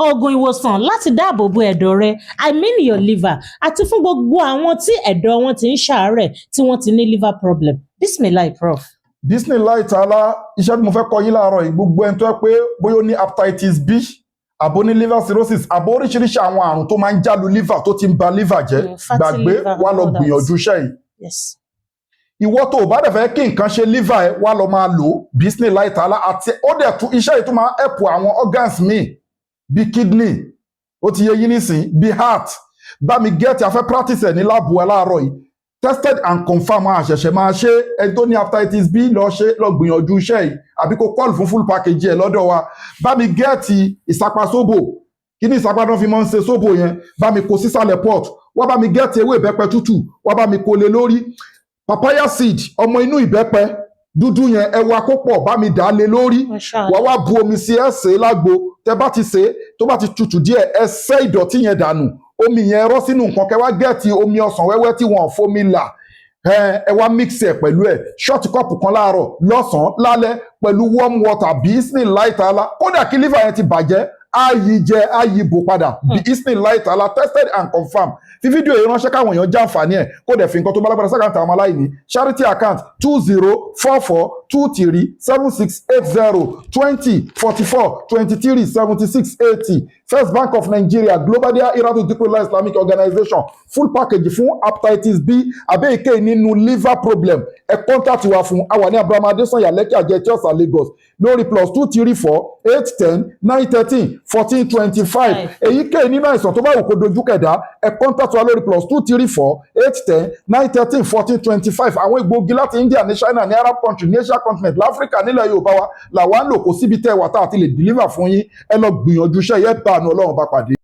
Oògùn ìwòsàn láti dáàbò bo ẹ̀dọ̀ rẹ, I mean your liver, àti fún gbogbo àwọn tí ẹ̀dọ̀ wọn ti ń ṣàárẹ̀, tí wọ́n ti ní liver problem. Bismillah, Prof. Bismillah ta'ala. Iṣẹ́ tí mo fẹ́ kọ́ yín láàárọ̀ yìí, gbogbo ẹni tó yẹ pé bóyá ó ní hepatitis B, àbó ní liver cirrhosis, àbó oríṣiríṣi àwọn àrùn tó máa ń jálu liver, tó ti ń ba liver jẹ́, Fatty gbàgbé, liver wá lọ and all that. gbìyànjú iṣẹ́ yìí. Ìwọ tó o bá dẹ̀ fẹ́ kí nǹkan ṣe liver ẹ, wá lọ máa lò ó. Bismillah ta'ala. Àti ó dẹ̀ tún iṣẹ́ yìí tún máa help àwọn organs míì bíi kidney, ó ti yé yín nísìn, bíi heart. Bá mi get, a fẹ́ practice ẹ̀ ní lab ẹ láàárọ̀ yìí. Tested and confirmed. Máa ṣẹ̀ṣẹ̀ máa ṣe. Ẹni tó ní hepatitis B, lọ ṣe, lọ gbìyànjú iṣẹ́ yìí, àbí kó call fún full package ẹ̀ lọ́dọ̀ wa. Bá mi get ìsapá sóbò. Kí ní ìsapá náà fi máa ń ṣe sóbò yẹn? Bá mi kó sísàlẹ̀ pot. Wá bá mi get ewé ìbẹ́pẹ tútù, wá bá mi kó lé lórí. Papaya seed, ọmọ inú ìbẹ́pẹ dúdú yẹn, ẹwà kó pọ̀, bá mi dà á lé lórí. Masha. Wà wá bu omi sí, ẹ sè é lágbo. Tẹ bá ti sè é, tó bá ti tutù díẹ̀, ẹ sẹ́ ìdọ̀tí yẹn dànù. Omi yẹn rọ́ sínú nǹkan. Kẹ wá get omi ọsàn wẹ́wẹ́ tí wọn ò fomi là, ẹ wá mix ẹ pẹ̀lú ẹ, short cup kan láàárọ̀, lọ́sàn-án, lálẹ́, pẹ̀lú warm water. Bismillah ta'ala, kódà kí liver yẹn ti bàjẹ́, á yí jẹ, á yí bò padà. Bismillah ta'ala. Tested and confirmed. Fi fídíò yìí ránṣẹ́ káwọn èèyàn jàǹfààní ẹ̀, kó dẹ̀ fi nǹkan tó bá lágbára sí account àwọn aláìní. Charity account: 2044237680, 2044237680, First Bank of Nigeria, Global Dahiratu Dhikrlahi Islamic Organization. Full package fún hepatitis B àbí èké nínú liver problem, ẹ contact wa fún àwa ní Abraham Adesanya, Lekki Ajah, Etí-Ọ̀sà, Lagos, lórí +234 810 913 1425. Èyíkéyìí nínú àìsàn tó bá wù kó dojú kẹ̀dá, ẹ contact wa lórí +234 810 913 1425. Àwọn egbòogi láti India, ní China, ní Arab country, ní Asia continent, láfíríkà, nílẹ̀ Yorùbá wa làwa ń lò. Kó síbi tẹ́ wà tá a ti lè deliver fún yín. Ẹ lọ gbìyànjú iṣẹ́ yẹn, bá àánú Ọlọ́run bá pàdé.